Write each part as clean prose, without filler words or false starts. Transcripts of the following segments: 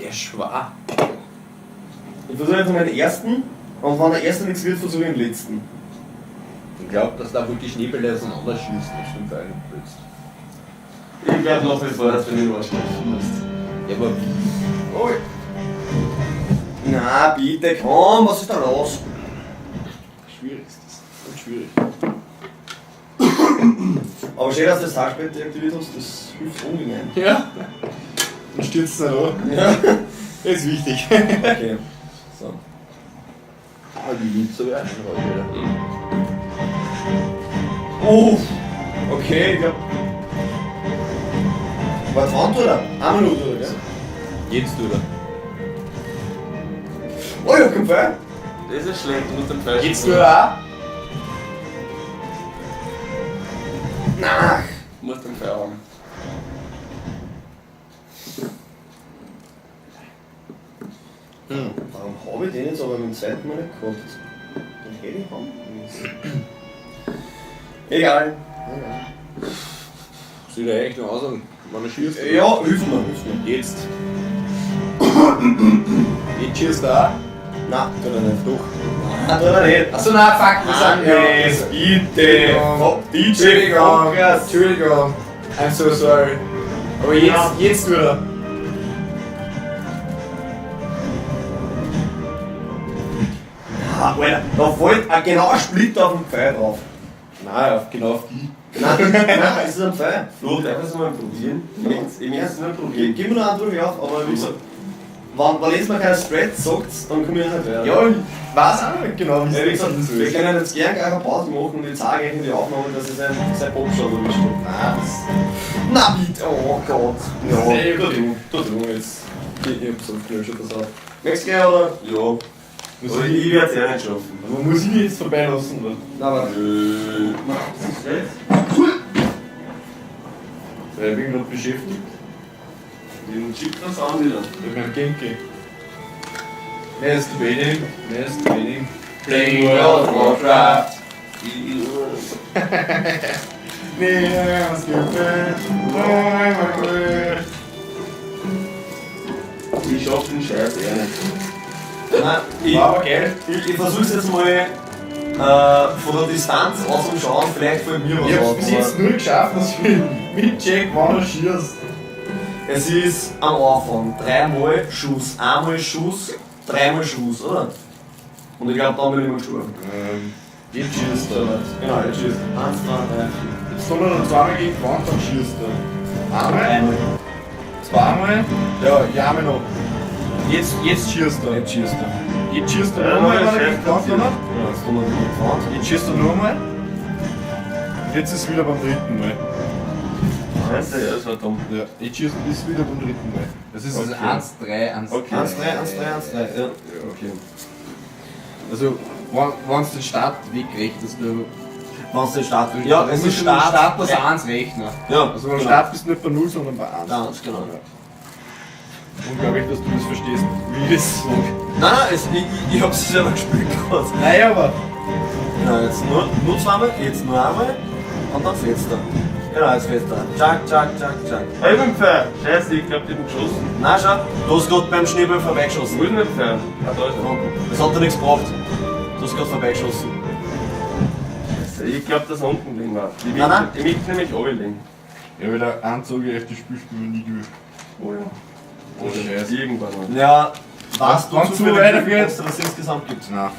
Der ist schwer. Ich versuche jetzt mal den ersten und wenn der erste nichts wird, versuche ich den letzten. Ich glaube, dass da wohl die Schneebälle auseinanderschießt, wenn du den Pfeil willst. Ich glaube nach wie vor, dass du den Arsch musst. Ja, aber wie? Oh. Na, bitte, komm, was ist da los? Schwierig ist das. Ganz schwierig. Aber schön, dass du das Haarspät deaktiviert hast, das hilft ungemein. Ja. Dann stürzt es nicht an. Ja. Das ist wichtig. Okay. So. Ah, die Linse wäre ein Uff. Okay, ich glaub. War 20 oder? Eine Minute, oder? Gell? Jetzt oder? Oh ja, komm Pfeil. Das ist schlecht, du musst den Pfeil Jetzt du auch? Na. Du musst den Pfeil haben. Warum habe ich den jetzt aber mit dem zweiten Mal nicht gehabt? Den hätte ich haben müssen. Egal. Soll ich da eigentlich noch aussagen? Wenn er schießt? oder? Ja, hilf mir, hilf mir. Jetzt. Jetzt schießt er auch? Nein, tut er nicht. Doch. Nein, tut er nicht. Achso, nein, fuck, wir sind Hannes, bitte. Entschuldigung. DJ Entschuldigung, Fockers. Entschuldigung. I'm so sorry. Aber jetzt, Ja. jetzt tut er. Ah, Alter, da fällt ein genauer Splitter auf den Pfeil drauf. Nein, auf, genau auf die. Nein, nein, es ist ein Pfeil. Flo, darf ich es mal probieren? Ich möchte es nur probieren. Gib mir noch einen durch auf, aber wie gesagt, wenn jetzt mal kein Spread sagt, dann komme ich nicht weiter. Ja, ich weiß auch nicht genau, wie Ja, wie gesagt, es wir ist. können jetzt gern gleich eine Pause machen und ich zeige euch in die Aufnahme, dass es sein Popshot erwischt hat. Nein, das Na bitte, oh Gott. Ja, Sehr tu gut. du, tu du jetzt. Ich hab's aufgelöscht, pass auf. Möchtest du gleich, oder? Ja. Muss Aber ich, ich werde es eh nicht schaffen. aber muss ich die jetzt vorbeilassen? Oder? Na, warte. Nö. Das ist schlecht. Weil ich bin gerade beschäftigt. Den Chip das an wieder. Mit meinem Genki. Masturbating, masturbating. Playing World of Warcraft. Nee, was gibt es? Ich schaff den Scheiß eh nicht. Nein, ich, War aber geil. ich versuch's jetzt mal von der Distanz aus dem Schauen, vielleicht fällt mir was Ich hab's auf, bis aber jetzt nur geschafft, dass ich mit Jack Warner schießt. Es ist am Anfang dreimal Schuss, einmal Schuss, dreimal Schuss, oder? Und ich glaube, dann bin ich mal gestorben. Jetzt schießt er. Genau, jetzt schießt. Eins, zwei, drei, vier. Jetzt soll er noch zweimal gegen die Wand, dann schießt er. Einmal, Einmal. zweimal, ja, ja, einmal noch. Jetzt schießt er. Jetzt schießt er. Jetzt schießt er Ja, nochmal, nein, wenn er gegen die Wand scheiß hat. Ja, jetzt kommen wir gegen die Wand. Jetzt schießt er nochmal. Und jetzt ist es wieder beim dritten Mal. Scheiße, ja, das war dumm. Ja, jetzt schießt ist wieder beim dritten Mal. Das ist Okay. 1, 3, 1, Okay. 1, 3, 1, 3, 1, 3. Ja. Okay. Also, wenn du den Start wegrechnest, du. Wenn du den Start. Ja, es du ist musst den Start. Start das 1 rechnen. Ja, Also beim genau. Start bist du nicht bei 0, sondern bei 1. Eins, genau. Unglaublich, dass du das verstehst, wie ich das sag. Nein, nein, ich hab's selber gespielt gerade. Naja, aber. Genau, jetzt nur zweimal, jetzt nur einmal und dann fällt's da. Genau, jetzt fällt's da. Tschak, tschak, tschak, tschak. Ich bin Pfeil. Scheiße, ich glaub, ich hab geschossen. Nein, schau, du hast gerade beim Schneeball vorbeigeschossen. Wo ist denn der Pfeil? Ah, da ist er. Das hat dir nichts gebracht. Du hast gerade vorbeigeschossen. Scheiße, ich glaub, dass unten liegen war. Ich Nein, nein. möchte- Ich möchte nämlich runterlegen. Ja, wieder Anzug, echt das Spiel spielen wir nie durch. Oh ja. Oh, Scheiße. Irgendwann mal. Ja, weißt du Wenn's zu zufällig, weitergeht? ob es das insgesamt gibt? Nein.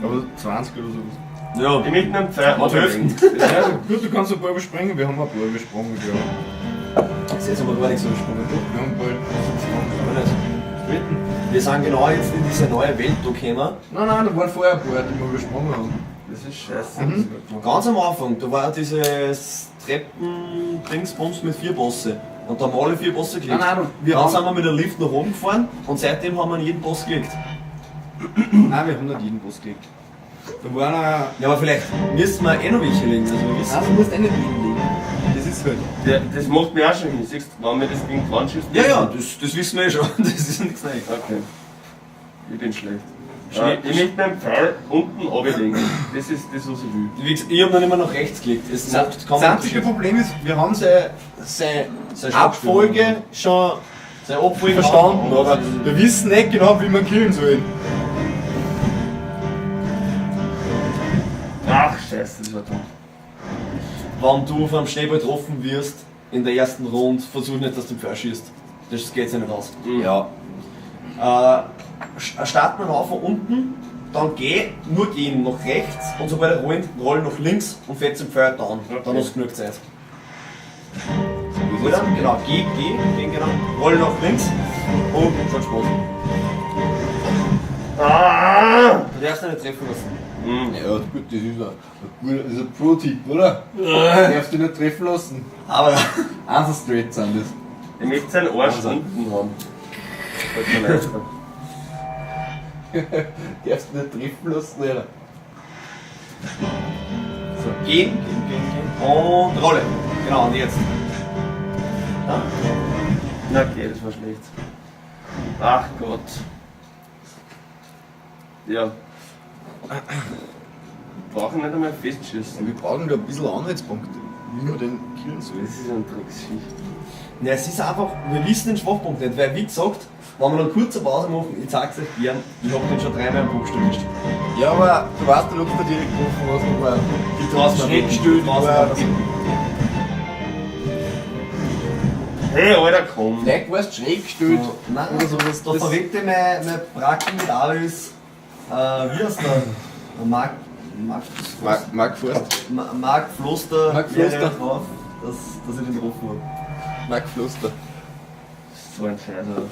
Aber 20 oder sowas. Ja. Ich möchte einen Pfeil Und runterlegen. Ja, Gut, du kannst ein paar überspringen, wir haben ein paar übersprungen, glaube ich. Das ist jetzt aber gar nichts übersprungen. Wir haben bald übersprungen. Aber nicht. Wetten? Wir sind genau jetzt in diese neue Welt da gekommen. Nein, nein, da waren vorher ein paar, die wir übersprungen haben. Das ist scheiße. Mhm. Ganz am Anfang, da war dieses Treppen-Dingsbums mit 4 Bosse. Und da haben alle 4 Bosse gelegt. Nein, nein, wir Dann haben- sind wir mit der Lift nach oben gefahren und seitdem haben wir jeden Boss gelegt. Nein, wir haben nicht jeden Boss gelegt. Da waren auch. Ja, aber vielleicht müssen wir eh noch welche legen, also wir wissen. Nein, du musst eh nicht jeden legen. Das ist halt. Der, das macht mich auch schon hin. Siehst du, wenn mir das gegen die Wand schießt? Ja, ja, das wissen wir eh schon. Das ist nichts Neues. Okay. Ich bin schlecht. Schnee- Ich möchte meinen Pfeil unten runterlegen. Das ist das, was ich will. Wie gesagt, ich hab noch nicht mehr nach rechts gelegt. Es macht kaum Das einzige Unterschied. Problem ist, wir haben seine Sein Abfolge schon Sein Abfall verstanden, aber wir wissen nicht genau, wie wir killen sollen. Ach, scheiße, das war dumm. Wenn du vom Schneeball getroffen wirst, in der ersten Runde, versuch nicht, dass du den Pfeil schießt. Das geht sich nicht aus. Ja. Start mal auf von unten, dann geh, nur gehen nach rechts und sobald er rollt, roll nach links und fährt zum Pfeil down. Okay. Dann hast du genug Zeit. Oder? Genau, geh, geh, geh, genau. Roll nach links und schon Spaß. Ah! Du darfst ihn nicht treffen lassen. Ja, gut, das ist ein Pro-Tipp, oder? Darfst du nicht treffen lassen. Aber Einser straight sind das. Ich möchte seinen Arsch Also. unten haben. Fällt mir leichter. Darfst du nicht treffen lassen, Alter. so, gehen, gehen, gehen, gehen. Und Rolle. Genau, und jetzt. Ja? Na okay, das war schlecht. Ach Gott. Ja. Wir brauchen nicht einmal festschießen. Wir brauchen da ein bisschen Anhaltspunkte, wie wir den killen sollen. Das ist ein Drecksviech. Ja, es ist einfach, wir wissen den Schwachpunkt nicht, weil wie gesagt, wenn wir noch kurze Pause machen, ich zeig's euch gern, ich hab den schon dreimal am Buchstaben erwischt. Ja, aber du weißt nicht, ob du direkt getroffen hast, aber Ich trau's mir schräg nicht. gestellt Ich trau's war. mir nicht. Hey, Alter, komm. Vielleicht warst du schräg gestellt. Nein, Oder sowas. Da Das- verwegte mein Bracken mit Aris, wie heißt der? Marc, Marc, Marc, Marc Forst. Marc Floster, Marc Floster. wäre drauf, dass ich den getroffen hab. Marc Floster. So ein Scheiß, Alter.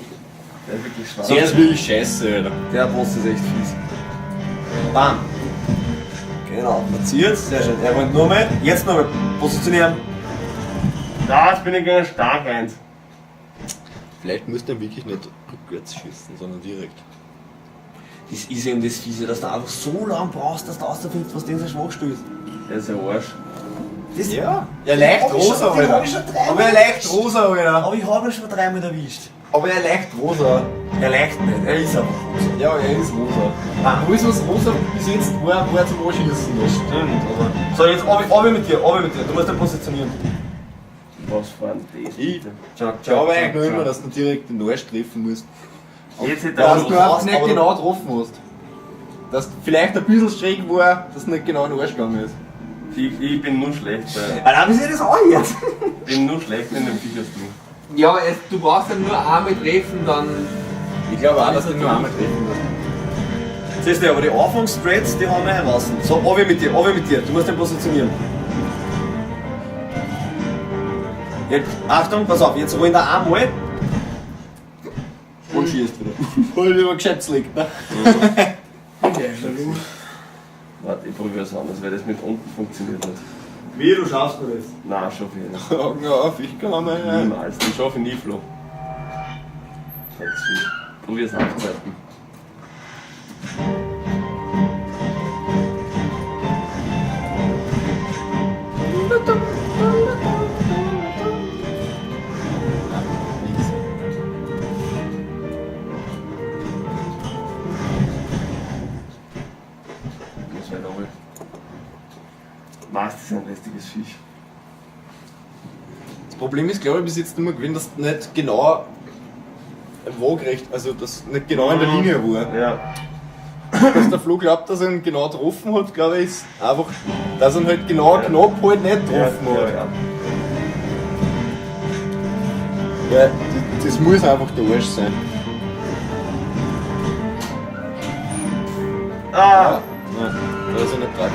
Der ist wirklich schwach. Der ist wirklich scheiße, Alter. Der Boss ist echt fies. Bam! Genau, platziert, sehr schön. Er rollt nur mal, jetzt nochmal positionieren. Da, jetzt bin ich gegen stark eins. Vielleicht musst du wirklich nicht rückwärts schießen, sondern direkt. Das ist eben das Fiese, dass du einfach so lange brauchst, dass du rausfindest, was den so schwach ist. Der ist ja Arsch. Das Ja. Er leicht Hab ich schon- rosa, den Alter. hab ich schon dreimal Aber er leicht erwischt. rosa, Alter. Aber ich habe ihn schon dreimal erwischt. Aber er leicht rosa. Er leicht nicht, er ist einfach rosa. Ja, er ist rosa. Ah. Alles was rosa bis jetzt war, war zum Anschießen. Das stimmt, aber. So, jetzt obi mit dir, obi mit dir. Du musst den positionieren. Was war denn das? Ich Ciao, glaube eigentlich nur immer, dass du direkt den Arsch treffen musst. Jetzt hätte Dass er du schon. einfach nicht aber- genau getroffen hast. Dass vielleicht ein bisschen schräg war, dass nicht genau in den Arsch gegangen ist. Ich bin nur schlecht. Alter, wie sieht das auch jetzt? Bin nur schlecht in dem Viechersding. Ja, aber du brauchst dann nur einmal treffen, dann. Ich glaube auch, dass du nur einmal treffen musst. Siehst du, aber die Anfangsspreads, die haben wir heraus. So, obi mit dir, obi mit dir. Du musst den positionieren. Jetzt, Achtung, pass auf, jetzt rollen da einmal. Und schießt wieder. Voll über geschätzt liegt, ne? Warte, ich probiere es anders, weil das mit unten funktioniert nicht. Wie, du schaffst mir das? Nein, schaffe ich nicht. Augen auf, ich komme. Niemals. Den schaffe ich nie, Flo. Drecksvieh. Probier's nachzuhalten. Muss weiter runter. Was, das ist ein lästiges Viech. Das Problem ist, glaube ich, bis jetzt immer gewesen, dass du nicht genau waagerecht, also dass nicht genau in der Linie war. Ja. Dass der Flo glaubt, dass er ihn genau getroffen hat, glaube ich, ist einfach, dass er ihn halt genau Ja. knapp halt nicht getroffen ja, hat. ja. Weil das muss einfach der Arsch sein. Ah! Nein, da ist er nicht dran.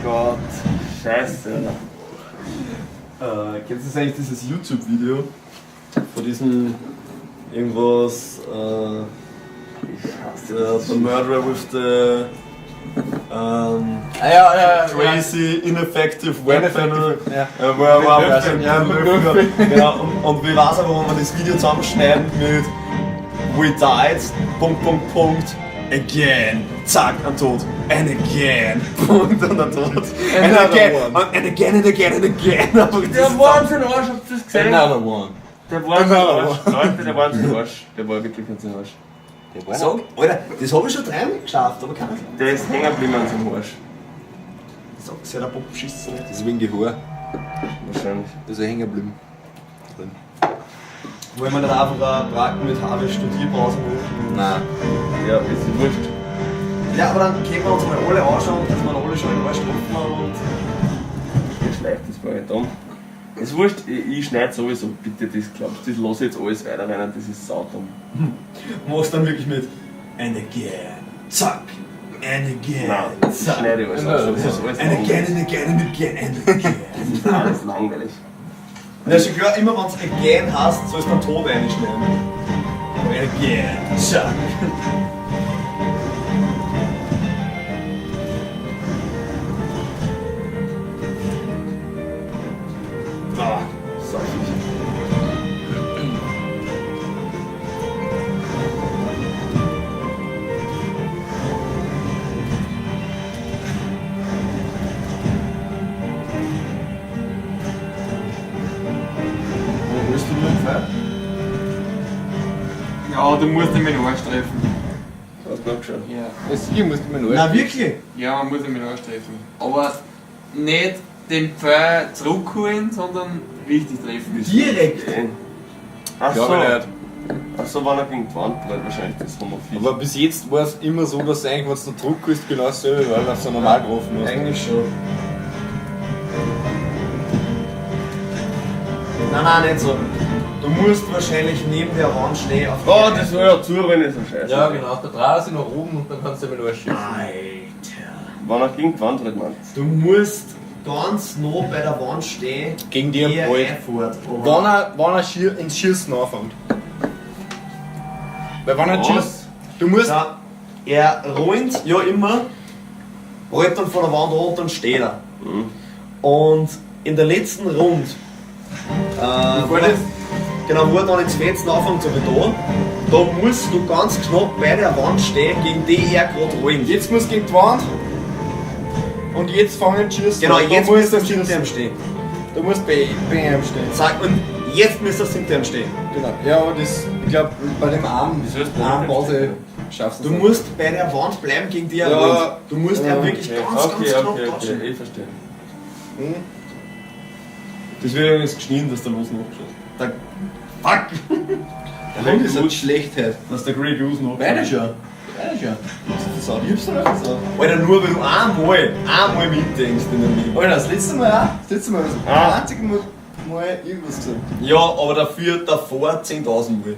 Gott, scheiße. Kennst du das eigentlich, dieses YouTube-Video von diesem irgendwas, Ich hasse the Murderer with the Ah, ja, ja, ja. crazy ineffective weapon. Ineffective, ja. Wo Mit er, Löffeln. ja, mit Löffeln. Genau, und wie war's aber, wenn wir das Video zusammenschneiden mit We died, Punkt, Punkt, Punkt, again, zack, ein Tod, and again, Punkt und ein Tod, and Another again, one. and again, and again, and again. Aber das Der ist war ein Arsch, habt ihr das gesehen? Another one. Der war ein Another Arsch. Leute, der war ein Arsch. Der war wirklich ein Arsch. Sag, Alter, das hab ich schon dreimal geschafft, aber keiner. Der ist hängen geblieben an seinem Arsch. Sag, sie hat der Bock beschissen. Das ist wegen die Haare. Wahrscheinlich. Da ist er hängen geblieben. Drin. Wollen wir nicht einfach eine Bracken mit Harvey Studierpause machen? Nein. Ja, ist wurscht. Ja, aber dann können wir uns mal alle anschauen, dass wir alle schon in alle Strophen haben und. Mir schleicht das war nicht dumm. Ist wurscht, ich schneide sowieso, bitte, das glaubst du, das lass ich jetzt alles weiter rein, das ist saudumm. Machst dann wirklich mit. And again. Zack. And again. Nein, das Zack. schneide ich alles raus, das ist alles And again, langweilig. and again, and again, and again. Das ist alles langweilig. Na, ist schon klar, immer wenn's again hast, sollst du den Tod einschneiden. And again. Zack. Ah, sackig. Wo holst du nur den Pfeil? Ja, du musst ihn mit dem Arsch treffen. Hast du nachgeschaut? Ja. Ja, sicher musst du mir Na wirklich? Ja, man muss ihn mit dem Arsch treffen. Aber nicht den Pfeil zurückholen, sondern richtig treffen. Direkt. Okay. Ach Glaube so. ich nicht. Ach so, wenn er gegen die Wand bleibt, wahrscheinlich das haben wir viel. Aber bis jetzt war es immer so, dass du eigentlich, wenn du Druck ist, genau dasselbe, weil du so normal getroffen hast. Eigentlich schon. Nein, nein, nicht so. Du musst wahrscheinlich neben der Wand stehen. Auf Oh, der das soll ja zurennen, ist ein Scheiß. Ja, genau. Da dreht er sich nach oben und dann kannst du mit dem Arsch schießen. Alter. Wenn er gegen die Wand rennt, meinst Du musst ganz nah bei der Wand stehen, Gegen die ehe am Ball. er einfährt. Aber Wenn er ins Schießen anfängt. Weil wenn er Was? schießt, du musst. Ja, er rollt ja immer, rollt dann von der Wand runter und steht er. Und in der letzten Runde, genau, wo er dann ins Fetzen anfängt, so wie da, da musst du ganz knapp bei der Wand stehen, gegen die er gerade rollt. Jetzt muss gegen die Wand. Und jetzt fangen die Schießen Genau, an. Da jetzt musst musst du du hinter schießen. ihm stehen. Da musst du bei ihm stehen. Zack, und jetzt müsstest du hinter ihm stehen. Genau. Ja, aber das, ich glaube, bei dem Arm, Wieso ist der Arm hinter ihm Pause stehen? schaffst Du du es musst bei der Wand bleiben, gegen die er Ja. rollt. Du musst Ja, er wirklich Okay, ganz, okay, ganz knapp okay, touchen. okay, ich verstehe. nicht. Hm? Das wird übrigens geschnitten, dass der los nachgeschaut. Der Fuck! Der Hund ist halt Schlechtheit. Dass der Grey Goose nachgeschaut. Beide schon. Beide schon. Ich hab's doch nicht versaut. Alter, nur weil du einmal mitdenkst in dem Leben. Alter, das letzte Mal auch. Das letzte Mal, das Ah. einzige Mal, mal irgendwas gesagt. Ja, aber dafür davor 10.000 Mal.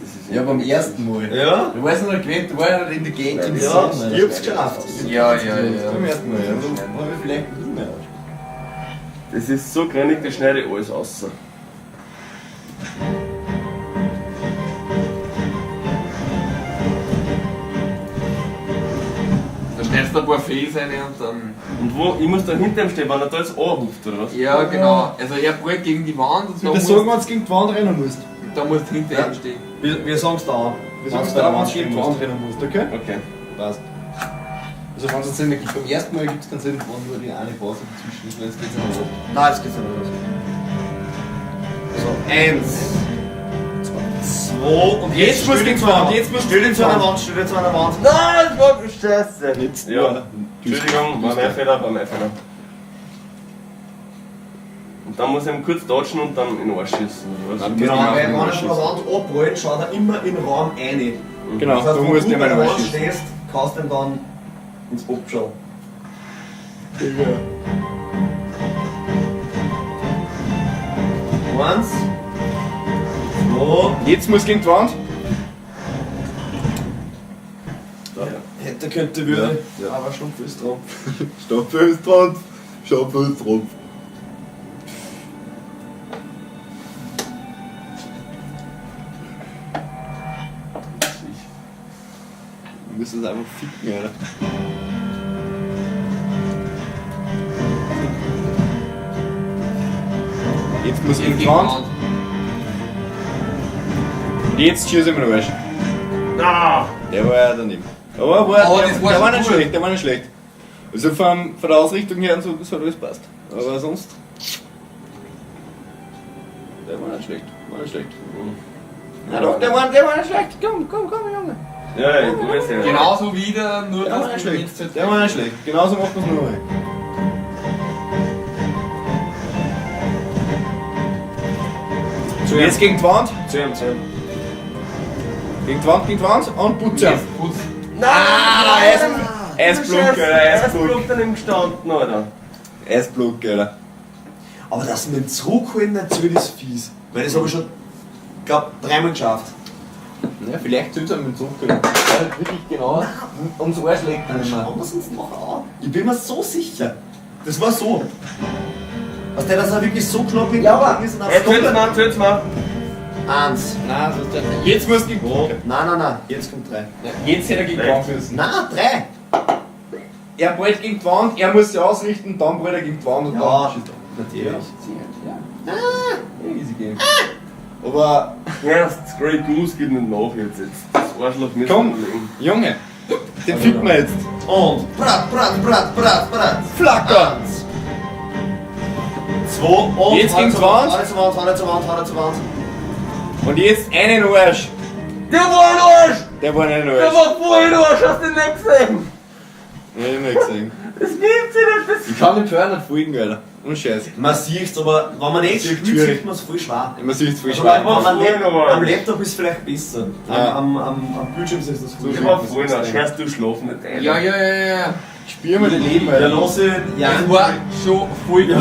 Das ist Ja, beim ersten Mal. Ja? Du weißt noch nicht gewinnt, du warst ja nicht in der Gang, in der Ja, Sonne. ich hab's geschafft. Ja, ja, ja. Beim ersten Mal, ja. Da hab ich vielleicht ein bisschen mehr. Das ist so grinnig, das schneide ich alles raus. Da schneidest du ein paar Fails rein und dann. Und wo? Ich muss dann hinter ihm stehen, wenn er da jetzt anruft, oder was? Ja, genau. Also er brüllt gegen die Wand und da Wir musst, sagen, wenn du gegen die Wand rennen musst. da musst du hinter Ja. ihm stehen. Wir sagen's da an. Wir sagen es da, wenn du gegen die Wand rennen musst, okay? Okay. Passt. Also wenn es jetzt Sinn ergibt, beim ersten Mal gibt es keinen Sinn, wenn nur die eine Pause dazwischen ist, weil es geht ja noch ab. Nein, jetzt geht's nicht los. So, eins, zwei und Jetzt muss stell gegen dich die Wand, jetzt muss Stell gegen dich die zu einer Wand. Wand, stell dich zu einer Wand. Nein, das war Scheiße. Jetzt Ja. Entschuldigung, war mein Fehler, war mein Fehler. Und dann muss ich ihm kurz dodgen und dann in den Arsch schießen, oder was? Nein, Genau, Genau, weil wenn er von der Wand abrollt, schaut er immer in den Raum rein. Genau, Das heißt, du wenn musst du immer bei der noch Wand schießen. stehst, kannst du ihm dann ins Abschauen. Eins, zwei, Jetzt muss gegen die Wand. hätte, könnte, würde. Ja, ja. Aber Schlumpf ist dran. Stopp ist dran. Stopp ist dran. Du musst es einfach ficken, Alter. Jetzt muss gegen die Wand. Und jetzt schieß ich mir den Arsch. Ah! Der war ja daneben. Aber war, Aber der, das war der schon war nicht gut. schlecht, der war nicht schlecht. Also von der Ausrichtung her und so, das hat alles passt. Aber sonst. Der war nicht schlecht. War nicht schlecht. Na doch, der war nicht schlecht. Komm, komm, komm, Junge. Ja, ja, du weißt ja. Genauso wieder, nur Der war dass nicht du schlecht. nicht Der war nicht schlecht. Genauso macht man's nochmal. Zu ihm. Jetzt gegen die Wand. Zu ihm, zu ihm. Gegen die Wand, gegen die Wand und putz Jetzt putz. Nein! Eisblock, Alter, Eisblock. Eisblock daneben gestanden, Alter. Eisblock, Alter. Aber das mit dem Zurückholen natürlich ist fies. Weil das habe ich schon, glaub, dreimal geschafft. Ja, vielleicht zählt er mit dem Zug. Ja, wirklich genau. Ums Arsch legt er Dann nicht mehr. schauen wir es uns noch an. Ich bin mir so sicher. Das war so. Was der, dass er wirklich so knapp Ja, aber- ist und Hey, zähl's mal, zähl's mal. Eins. Nein, so ist der nicht. Jetzt muss gegen Nein, nein, nein. Jetzt kommt drei. Jetzt hätte er gegen die Wand müssen. Nein, drei. Er ballt gegen die Wand, er muss sich ausrichten, dann ballt er gegen die Wand und Ja, dann schießt er. natürlich. Ja. Ah. Easy game. Aber Ja, das Grey Goose geht nicht nach jetzt. Jetzt. Das Arschloch müssen komm, wir legen. Junge, den ficken wir jetzt. Und brat, brat, brat, brat, brat. Flacker! Eins. Zwei und Jetzt gegen die Wand. Alle zur Wand, alle zur Wand, alle zur Wand. Und jetzt einen Arsch. Der war ein Arsch! Der war einen Der Arsch. war voll ein Arsch, hast du den nicht gesehen? Ja, ich hab nicht gesehen. Das gibt's ja nicht, das Ich kann dem Pferd nicht folgen, Alter. Ohne Scheiß. Man sieht's, aber wenn man nicht Sieht spielt, schwierig. sieht man es voll schwer. Man sieht es voll Also, schwer. wenn man voll nicht, normal. am Laptop ist vielleicht besser. Am, Ja. am Bildschirm ist das voll Der So war Das voll ein ist Arsch. Hörst du schlafen nicht ein? Ja, ja, ja, ja. Spiel mal dein Leben, Ja, Alter. lass ihn Das Young, war schon voll gut.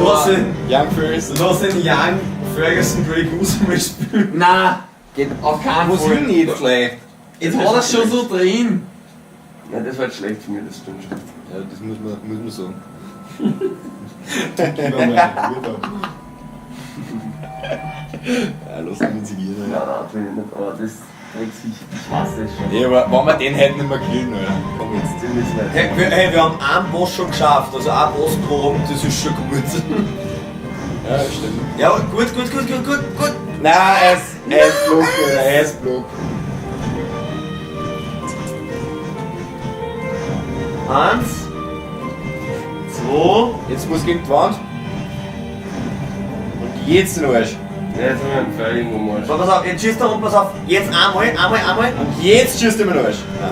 lass aber- ihn, Young Ferguson. lass ihn Young Ferguson Grey Goose mal spielen. Nein, geht auf keinen Wo sind Fall. denn jetzt gleich? Jetzt war das schon so drin. Ja, das war jetzt schlecht von mir, das stimmt schon. Ja, das muss man sagen. Ja, lass ihn nicht Nein, ja. nein, will ich nicht, aber das trägt sich, ich hasse es schon. Ja, aber wenn wir den heute nicht mehr killen, Alter. Komm jetzt. Den müssen wir jetzt. Hey, wir haben einen Boss schon geschafft, also ein Boss pro Abend, das ist schon gut. Ja, stimmt. Ja, gut, gut, gut, gut, gut, gut. Nein, Eisblock, Alter, Eisblock. Eins, zwei, Jetzt muss gegen die Wand. Und jetzt den Arsch. Ja, jetzt haben wir einen Pfeil irgendwo am Arsch. So, pass auf, jetzt schießt er und pass auf, jetzt einmal, einmal, einmal. Und jetzt schießt er mir den Arsch. Nein.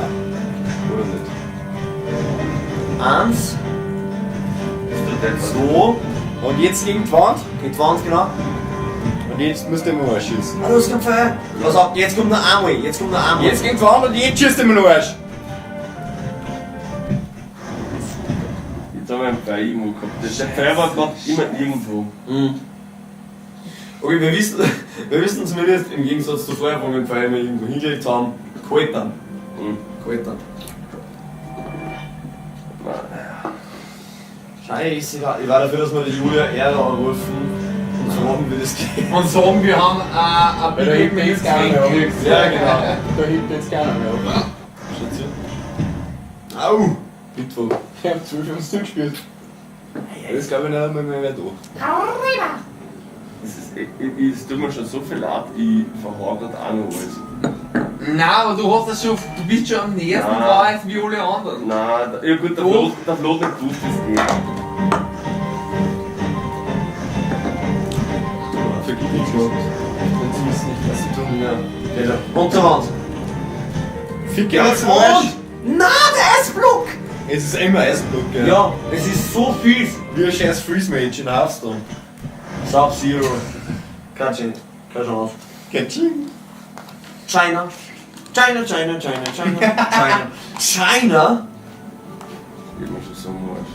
Oder nicht? Eins, Bist du deppert? zwei, Und jetzt gegen die Wand. geht die Wand, genau. Und jetzt musst du mir den Arsch schießen. Ah, du hast keinen Pfeil. Pass auf, jetzt kommt noch einmal, jetzt kommt noch einmal. Jetzt gegen die Wand und jetzt schießt er mir den Arsch. Jetzt haben wir einen Pfeil irgendwo gehabt. Der Pfeil war gerade immer irgendwo. Okay, wir wissen zumindest im Gegensatz zu vorher, wo wir den Pfeil immer irgendwo hingelegt haben, kalt dann. Mhm. Kalt dann. Nein. Scheiße, ich war dafür, dass wir die Julia Ehre anrufen und fragen, wie das geht. Und sagen, wir haben ein Weil da Big hebt jetzt Mac keiner mehr auf. gekriegt. Ja, genau. Da hebt jetzt keiner mehr auf. Schaut Au! Mittwoch. Ich hab 12 Uhr zugespielt. Das ist glaube ich nicht einmal mehr wer da. Das ist, es tut mir schon so viel leid, ich verhau grad auch noch alles. Nein, aber du hast das schon, du bist schon am nächsten Nein. dran als wie alle anderen. Nein, ja gut, der Doch. Flo, der Flo hat nicht gewusst, wie es geht. Vergib mich schon. Wenn sie wissen nicht, was sie tun. Ja. Und zur Wand. Fick Ja, jetzt den Arsch. und? Nein, der Eisblock! Es ist immer Eisblock, gell? Ja, es ist so fies. Wie ein scheiß Freeze Mage in Hearthstone. Sub-Zero. Keine Chance. Keine Chance. Katsching. China. China, China, China, China, China. China? Geht mir schon so am Arsch.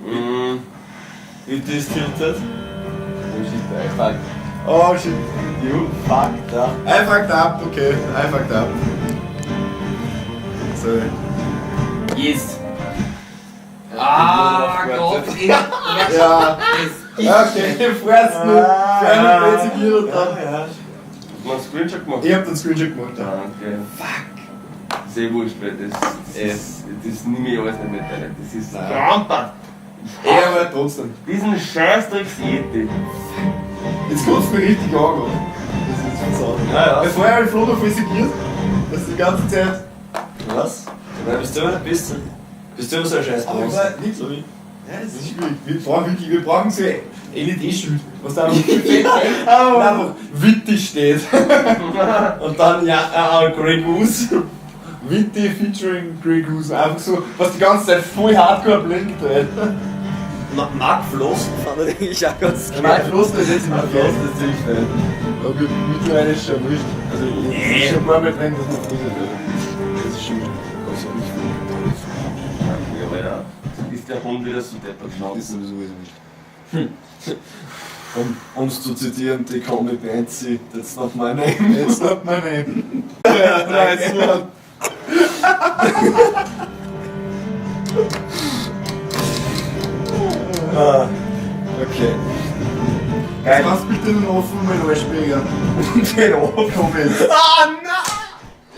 Mhm. It is tilted. Oh shit, I fuck. Oh shit. You fucked up. I fucked up, okay. I fucked up. Sorry. Yes. Ah, Gott, Ja. Es Okay, freut's nur. Kleine Plätze dann. Ja, ja. Hast du einen Screenshot gemacht? Ich hab den Screenshot gemacht. Ja. Ah, okay. Fuck. Sehr wurscht, weil das nehme ich alles nicht mit, Alter. Das ist Nein. krampert. Ja, aber trotzdem. Diesen Scheißdrecks Yeti. Jetzt kommt's mir richtig an, Gott. Das ist schon so. Ja, ja. Weil vorher hab ich Flo noch voll segiert, dass die ganze Zeit. Was? Dabei bist du immer nicht besser. Bist du immer so ein scheiß Aber Boss. nicht So wie. Ja, das ist schwierig. Wir brauchen wirklich, wir brauchen so ein LED-Schild, was da einfach fett und einfach Witti steht. Und dann, ja, Grey Goose. Witti featuring Grey Goose. Einfach so, was die ganze Zeit voll hardcore blinkt, Alter. Mark Flossen fand ich eigentlich auch ganz geil. Mark Flossen ist jetzt immer Mark geil. Flossen ist ziemlich geil. Aber gut, mittlerweile ist schon wurscht. Also, es ist schon ein paar Mal drin, dass man Grüße wird. Das ist schon also ich Ja, Alter. Ist der Hund wieder so deppert Das ist sowieso wurscht. Um es zu zitieren, they call me Banksy, that's not my name. It's not my name. Nice one. Ah, okay. Geil. Kannst bitte den offen mit Arschberger. Den Ofen. Komm jetzt. Ah, nein!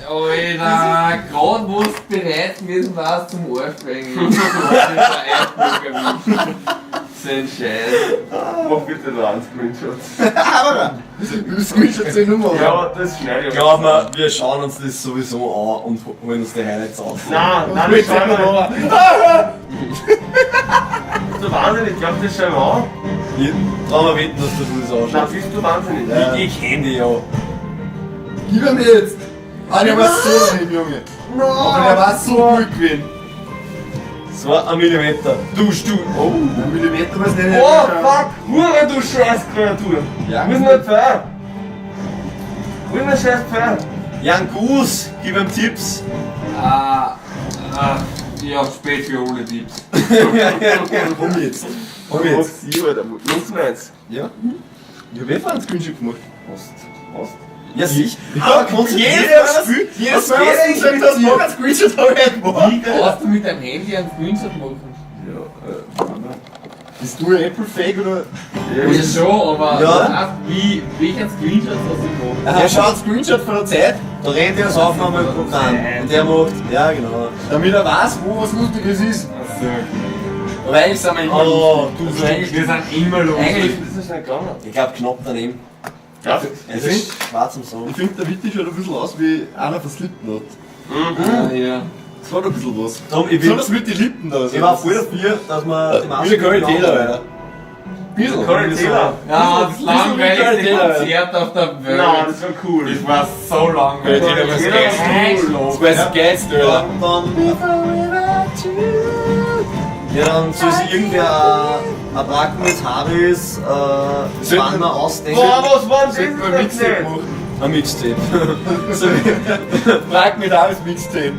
Alter, gerade wo du bereit gewesen warst zum Arschbringen. So ein Scheiß. Mach bitte noch einen Screenshot. Du Screenshot 10 Nummer, oder? Ja, das schneide ich. Glaub mir, wir schauen uns das sowieso an und holen uns die Highlights aus. Nein, nein, das schauen wir nicht. Bist du wahnsinnig? Ich glaub, das schauen wir an. Ich trau mir wetten, dass du das Nein, anschaust. bist du wahnsinnig? Ja. Ich kenn die ja. Gib ihm jetzt! Ah, der war so daneben, Junge. Aber der war so gut gewesen. Es war ein Millimeter. Du, du. Oh. Ein Millimeter war's nicht. Oh, fuck! Hure, du Scheißkreatur! Ja. Wo ist denn der Pfeil? Wo ist denn der scheiß Pfeil? Jan Goose, gib ihm Tipps. Ah, ah, ja, spät für alle Tipps. Komm jetzt. Komm jetzt. Sie, Alter. Los meins. Ja. Ich hab eh vorhin einen Screenshot gemacht. Ost. Ost. Ja, sicher. Aber kannst du Jedes jedes Spiel, jedes Was Mal, was geht du gesagt hast, mach einen Screenshot, hab ich gemacht. Wie kannst du mit deinem Handy einen Screenshot machen? Ja, Bist du ein Apple-Fake oder? Ja, schon, aber Ja. das heißt, wie, welchen Screenshot hast du gemacht? Er schaut einen Screenshot von der Zeit, Da rennt er das Aufnahmeprogramm und der macht. Ja, genau. damit er weiß, wo was Lustiges ist. Achso, okay. Aber eigentlich sind wir immer Oh, lustig. du Also eigentlich, Wir sind immer lustig. Eigentlich- Das ist nicht gegangen. Ich glaube, knapp daneben. Ja. Es ist schwarz am Sohn. Ich finde, der Witti schaut ein bisschen aus wie einer von Slipknot. Ja, ja. Das hat ein bisschen was. Drum, ich bin, Besonders mit den Lippen da. ich war voll dafür, dass wir die Maske Wie der Corey genau- Taylor, Alter. Bisschen. Corey Taylor. Ja, das Bisschen wie langweiligste Corey Taylor. Konzert auf der Welt. Nein, das war cool. Das war so langweilig. Corey Taylor war das Geilste. Das war das Geilste, Alter. Dann, ja, dann soll sich irgendwer ein Bracken mit Harris Sollten- Banner ausdenken. Boah, was war denn Sollten wir ein das Mixtape nicht? machen. Ein Mixtape. So, Frag mit alles Mixtape.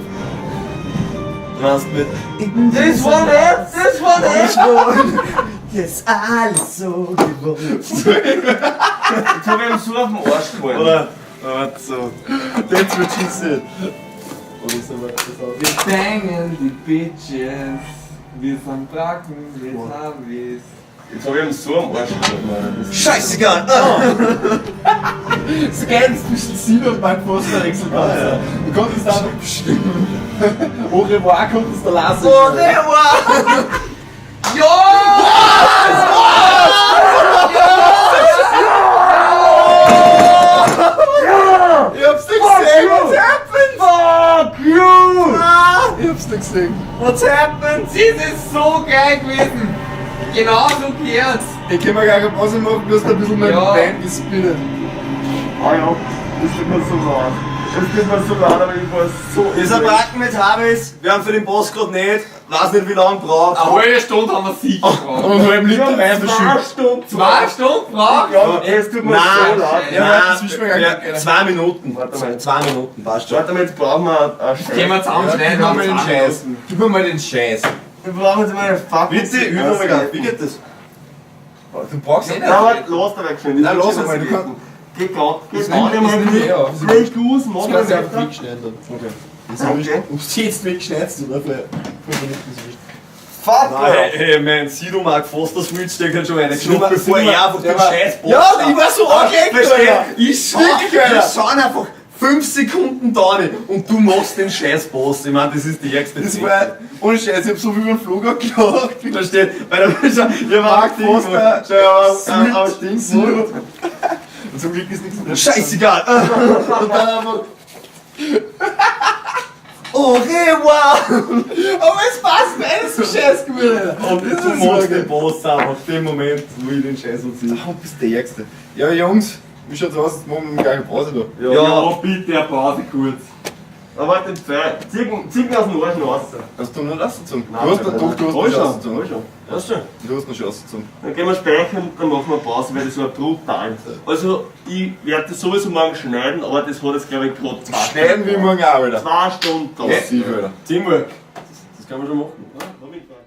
du meinst mit Das war nicht! Das war nicht! Das alles so gewohnt. Jetzt hab ich ihm so auf den Arsch gehauen. Oder? Warte so. That's what she said. Oder so war das auch. Wir bangen die Bitches. Wir sind Bracken, wir haben wir's. Jetzt hab ich ihm so am Arsch gehauen, Alter. Das ist- Scheißegal! Ah. Das Geile ist zwischen Sina und Mark Foster Wechselpanzer. Du konntest da einfach bestimmen. Au revoir konntest du lassen. Au revoir! Ich hab's nicht gesehen. What's happened? Fuck you! Ich hab's nicht gesehen. What's happened? Das ist so geil gewesen. Genau so gehört's. Ich kann mir gar keine Pause machen, du hast ein bisschen mein Ja. Bein gespinnt. Ah ja, das tut mir so leid. Es tut mir so leid, aber ich war so. Ist ein Bracken mit Harris, wir haben für den Boss gerade nicht, weiß nicht wie lange braucht. Eine halbe Stunde haben wir sicher gebraucht. Und einen halben Wir Liter haben Wein 2 verschüttet. Stunden. 2 Stunden gebraucht? Ja, es tut mir Nein, so leid. Ja, Nein, das wissen wir gar ja, nicht. 2 Minuten. Warte mal. 2 Minuten, passt schon. Warte mal, jetzt brauchen wir einen Scheiß. Gehen wir zusammenschneiden. Gib mir mal den haben zwei Scheiß. Minuten. Gib mir mal den Scheiß. Wir brauchen jetzt mal eine fucking. Bitte, üb mal grad. Wie geht das? Du brauchst eh Nein, warte, lass da weg schon. Nein, lass einmal, du kannst- Geh grad, geh Das grad nimmt- einmal. das nimmt eh auf. Geh du, mach Das mal kannst du einfach weiter. wegschneiden dann. Okay. Das ist wurscht. Okay. Ob du jetzt wegschneidest oder vielleicht. Fuck, Nein, Alter. hey, hey, man, Sido Mark Foster Switch, der hat schon eine Sido- geschnuppt, bevor Sido- er einfach der den war- Scheiß Boss Ja, ich war so angelegt, Versteh? Alter. Ich Wirklich, schwör, Alter. wir schauen einfach 5 Sekunden da nicht und du machst den Scheiß Boss. Ich meine, das ist die ärgste Das Zeit. war, ohne Scheiß, ich hab so viel über den Flug gelacht. Versteht? Weil da schon, ihr Mark Mark Foster, Foster, am Ding, Ding, Und zum Glück ist nichts mehr. Scheißegal. Und dann einfach, Au revoir. aber es passt beides so scheiß geworden, Alter. Und Das du ist so machst geil. den Boss einfach dem Moment, wo ich den Scheiß anziehe. Ah, bist der Ärgste. Ja, Jungs, wie schaut's aus? Jetzt machen wir gar keine Pause da. Ja, Ja. bitte eine Pause kurz. Aber warte, den Pfeil. Zieh ihn aus dem Arsch raus. Hast du noch nicht ausgezogen? Du hast, doch, du hast Hab noch ich schon schon, ausgezogen. hab ich schon. Weißt du? Du hast noch schon ausgezogen. Dann gehen wir speichern, dann machen wir Pause, weil das war brutal. Also, ich werde das sowieso morgen schneiden, aber das hat jetzt, glaube ich, gerade zwei Schneiden wir morgen auch, Alter. 2 Stunden. Massiv, Alter. Teamwork. Das kann man schon machen. Ja, hab ich gefragt.